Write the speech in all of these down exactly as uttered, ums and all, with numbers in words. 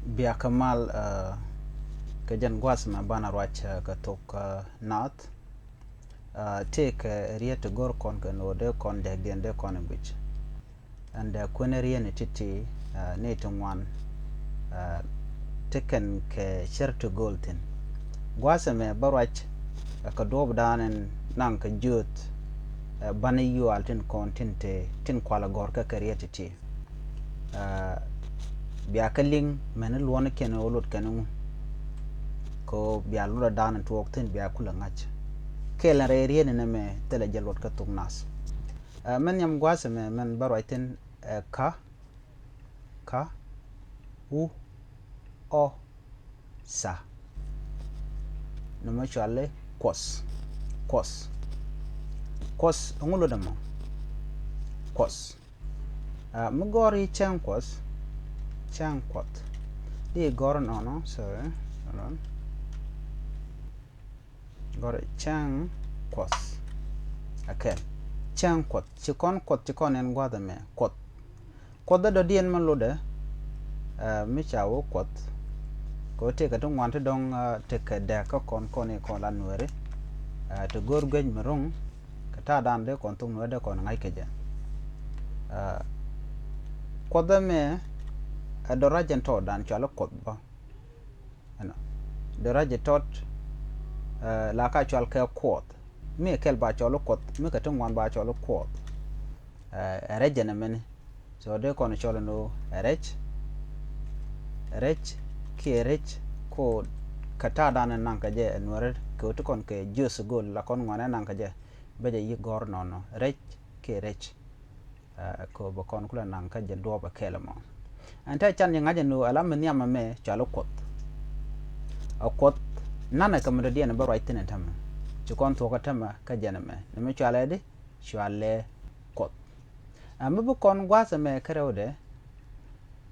Bia kɛ mal kɛ jɛn gua̱th mɛ banɛ ruac kɛ thok Naath. Tëëkɛ riet ti go̱r kɔn kɛ ni ɣöö dee kɔn dɛkdiɛn dee kɔn ɛ guic. Ɛn dee kuɛn riet ni ti̱ti̱ ni ti ŋuan ti kɛn kɛ cär ti go̱o̱l thi̱n. Gua̱th mɛ bä ruac kɛ duɔ̱ɔ̱pdan in naŋ kɛ jiöth banɛ yual tin kɔn tin te tin kualɛ gɔ̱r kɛ kɛ riet ti̱ti̱. Bia kä liŋ mɛn luɔ̱nikiɛn ɣöö luɔt kɛn ŋu. Kɛ ɣöö bia luɔt a da̱a̱n tuɔɔk thi̱n bia kulɛ ŋa̱c. Kɛɛl in rɛy riet in ɛmɛ thilɛ jɛ luɔt kä thok Naath. Mɛn nhiam gua̱a̱th ɛmɛ mɛn bä ruac thi̱n ɛ ka, ka, u, ɔ, tha. Nɔmɔ cɔali Kuɔth. Kuɔth. Kuɔth ɛŋu luɔt ɛmɔ? Kuɔth. Mi gɔ̱r i̱ cäŋ Kuɔth. Cäŋ Kuɔth. Di gɔ̱r nɔnɔ, sorry. Hold on. Gɔ̱r i̱ cäŋ Kuɔth. Okay. Cäŋ Kuɔth. Ci kɔn Kuɔth ci kɔn ɛn gua̱th ɛmɛ. Kuɔth. Kuɔth ɛ dɔ̱diɛn mi lotdɛ mi ca wä Kuɔth. Kɛ ɣöö tëëkɛ ti ŋuan ti dɔ̱ŋ tëëkɛ dääk kä kɔn kɔn i̱ kɔn la Nuääri. Ti go̱o̱r guic mi ro̱ŋ kɛ ta̱a̱dan dee kɔn thok Nuääri dee kɔn ŋa̱c kɛ jɛ. Kuɔth ɛmɛ ɛ dɔ̱rac ɛn tɔɔdan cɔali Kuɔth bä. Ɛnɔ dɔ̱rac ɛ tɔt la ka cɔal kɛ Kuɔth. Mi ɛ kɛl ba cɔali Kuɔth, mi kɛ ti ŋuan ba cɔali Kuɔth. Ɛ rɛc ɛn ɛmɛni. So dee kɔn cɔl ni ɣöö ɛ rɛc. Rɛc kiɛ rɛc ko kɛ ta̱a̱dan in naŋ kɛ jɛ ɛ Nuääri kɛ ɣöö ti kɔn kɛ jiöth go̱o̱l la kɔn ŋuan in naŋ kɛ jɛ. Bä jɛ yi̱k gɔ̱r nɔnɔ rɛc kiɛ rɛc. Kɛ ɣöö bɛ kɔn kulɛ naŋ kä jɛ duɔ̱ɔ̱p ɛ kɛl ɛmɔ. Ɛn te can jɛ ŋa̱c ɛn ɣöö ala mi nhiam ɛmɛ cɔali Kuɔth. Ɛ Kuɔth nanɛ kɛ mi dɔ̱diɛn bä ruac thi̱n ɛn tämɛ. Ci kɔn thuɔ̱k ɛ tämɛ kä jɛn ɛmɛ ni mi cɔalɛ di cɔalɛ Kuɔth. Ɛ mi bi kɔn gua̱a̱th ɛmɛ kä rɛwdɛ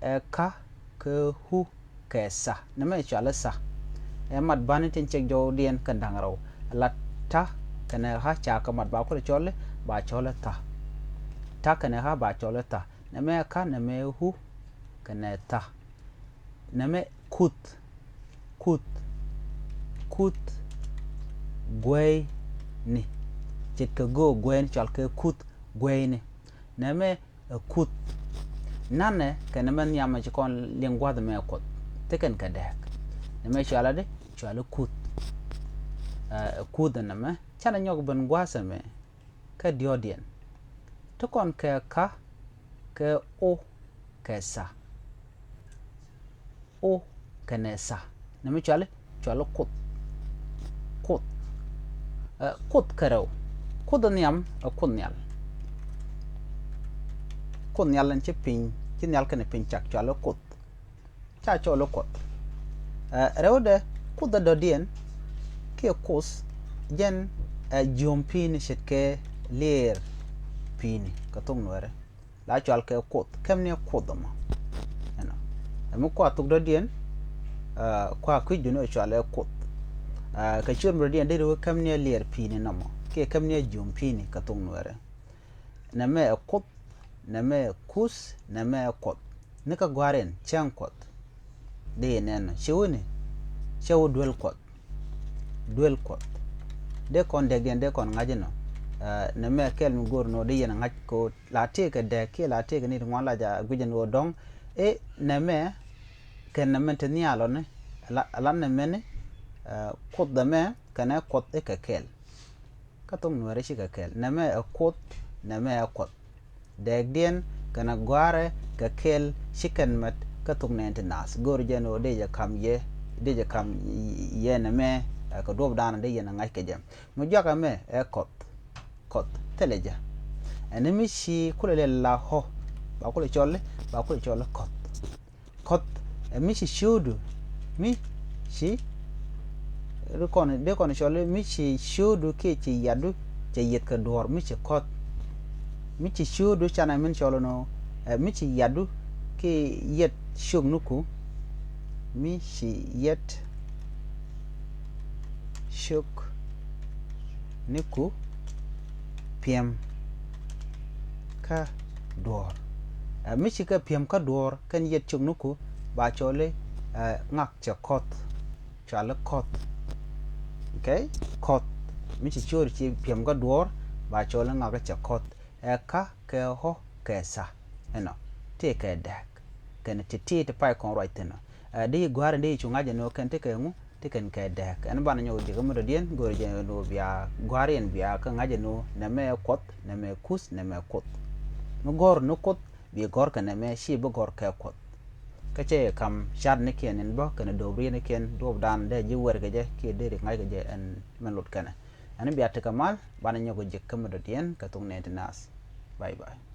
ɛ ka kɛ hu kɛ tha. Nɛmɛ cɔali tha. Ɛ mat bani tin cek jɔwdiɛn kɛn da̱ŋ rɛw. La ta kɛnɛ ɣa ca kɛ mat ba kulɛ cɔli ba cɔli tha. Ta kɛnɛ ɣa ba cɔli tha. Nɛmɛ ka nɛmɛ hu kɛnɛ tha. Nɛmɛ kuth. Kuth. Kuth gueyni. Ce̱tkɛ go̱o̱k gueyni cɔal kɛ kuth gueyni. Nɛmɛ ɛ kuth. Nanɛ kɛ nɛmɛ nhiamɛ ci kɔn liŋ gua̱th ɛmɛ ɛ Kuɔth. Thikɛn kɛ dääk. Nɛmɛ cɔalɛ di cɔalɛ kuth. Ɛ kuth ɛn nɛmɛ canɛ nyɔk ben gua̱th ɛmɛ kä diɔ̱ɔ̱diɛn. Ti kɔn kɛ ka kɛ o kɛ tha. O kɛnɛ tha. Nɛmɛ cɔali cɔali Kuoth. Kuoth. Ɛ Kuoth kɛ rɛw. Kuoth ɛ nhiam ɛ Kuoth Nhial. Kuoth Nhial ɛn ci piny ci nhial kɛnɛ piny cak cɔali Kuoth. Ca cɔɔl i̱ Kuɔth. Ɛ rɛwdɛ Kuoth ɛ dɔ̱diɛn kiɛ Kuoth jɛn ɛ jiöm pi̱i̱ni ce̱tkɛ liɛɛr pi̱i̱ni kɛ thok Nuɛɛrɛ. La cɔal kɛ Kuoth kɛmni ɛ Kuoth ɛmɔ. Ɛnɔ ɛmɛ kua thok dɔ̱diɛn. Ɛ kua kui̱c duni ɛ cɔal ɛ Kuoth. Ɛ kɛ ciöt mi dɔ̱diɛn deri wä kɛmni ɛ liɛɛr pi̱i̱ni nɔmɔ kiɛ kɛmni ɛ jiöm pi̱i̱ni kɛ thok Nuɛɛrɛ. Nɛmɛ ɛ Kuoth, nɛmɛ ɛ Kuth, nɛmɛ ɛ Kuɔth. Ni kä gua̱a̱r in cäŋ Kuɔth. Di nɛn nɔ ci wuni cɛ wä duel Kuɔth. Duel Kuɔth. Dee kɔn dɛkdiɛn dee kɔn ŋa̱c inɔ. Ɛ nɛmɛ kɛl mi go̱o̱r nɔ di yɛn ŋa̱c ko la tëëkɛ dɛk kiɛ la tëëkɛ ni ti ŋuan la ja guic in ɣöö dɔ̱ŋ. I̱ nɛmɛ kɛn nɛmɛ ti nhial ɔni. Ala nɛmɛni ɛ Kuoth dämɛ kɛnɛ Kuɔth i̱ kɛ kɛl. Kä thok Nuɛɛrɛ cikɛ kɛl. Nɛmɛ ɛ Kuoth, nɛmɛ ɛ Kuɔth. Dɛɛkdiɛn kɛnɛ gɔ̱a̱rɛ kɛ kɛl ci kɛn mät kä thok nɛɛn ti naath. Go̱o̱r jɛn ɣöö dee jɛ ka̱m yɛ, dee jɛ ka̱m yɛ nɛmɛ ɛ kɛ duɔ̱ɔ̱pdan dee yɛn ɛ ŋa̱c kɛ jɛ. Mi juakɛ mɛ ɛ Kuɔth. Kuɔth thilɛ jɛ. Ɛn mi ci kulɛ lɛ la ɣɔ̱ ba kulɛ cɔl i̱, ba kulɛ cɔl i̱ Kuɔth. Kuɔth ɛ mi ci ciöödu mi ci ri kɔn dee kɔn cɔl i̱ mi ci ciöödu kiɛ ci yatdu cɛ yieth kɛ duɔ̱ɔ̱r mi ci Kuɔth. Mi ci ciöödu canɛ min cɔl inɔ ɛ mi ci yatdu kiɛ yieth ciökniku. Mi ci yieth ciök ni ku piɛm kä duɔ̱ɔ̱r. Ɛ mi ci kɛ piɛm kä duɔ̱ɔ̱r kɛn yieth ciökniku ba cɔl i̱ Ɛ ŋak cɛ kɔth. Cɔali kɔth. Okay? Kɔth. Mi ci ciöör ci piɛm kä duɔ̱ɔ̱r ba cɔl i̱ ŋak cɛ kɔth. Ɛ ka kɛ ɣɔ̱ kɛ tha. Ɛnɔ ti kɛ dɛɛk kɛn ti ti ti pay kɔn ruac thi̱n ɔ. Ɛ di gua̱a̱r in di cu ŋa̱c ɛn ɣöö kɛn ti kɛ ŋu ti kɛn kɛ dɛɛk. Ɛn banɛ nyɔk ji̱ kä mi dɔ̱diɛn go̱o̱r jɛ ɛn ɣöö bia gua̱a̱r in bia kä ŋa̱c ɛn ɣöö nɛmɛ kuɔth, nɛmɛ kuth, nɛmɛ kuoth. Mi gɔ̱r ni kuoth bi gɔ̱r kɛ nɛmɛ ci bi gɔ̱r kɛ kuɔth. Kä cɛ kam car ni kiɛn in bä kɛn do̱p ri ni kiɛn duɔp dan dee ji̱ wer kɛ jɛ kiɛ dee ri ŋa̱c kɛ jɛ ɛn mɛn lot kɛnɛ. Ɛn bia ti kɛ mal banɛ nyɔk ji̱ kä mi dɔ̱diɛn kɛ thok nɛn ti naath. Bye bye.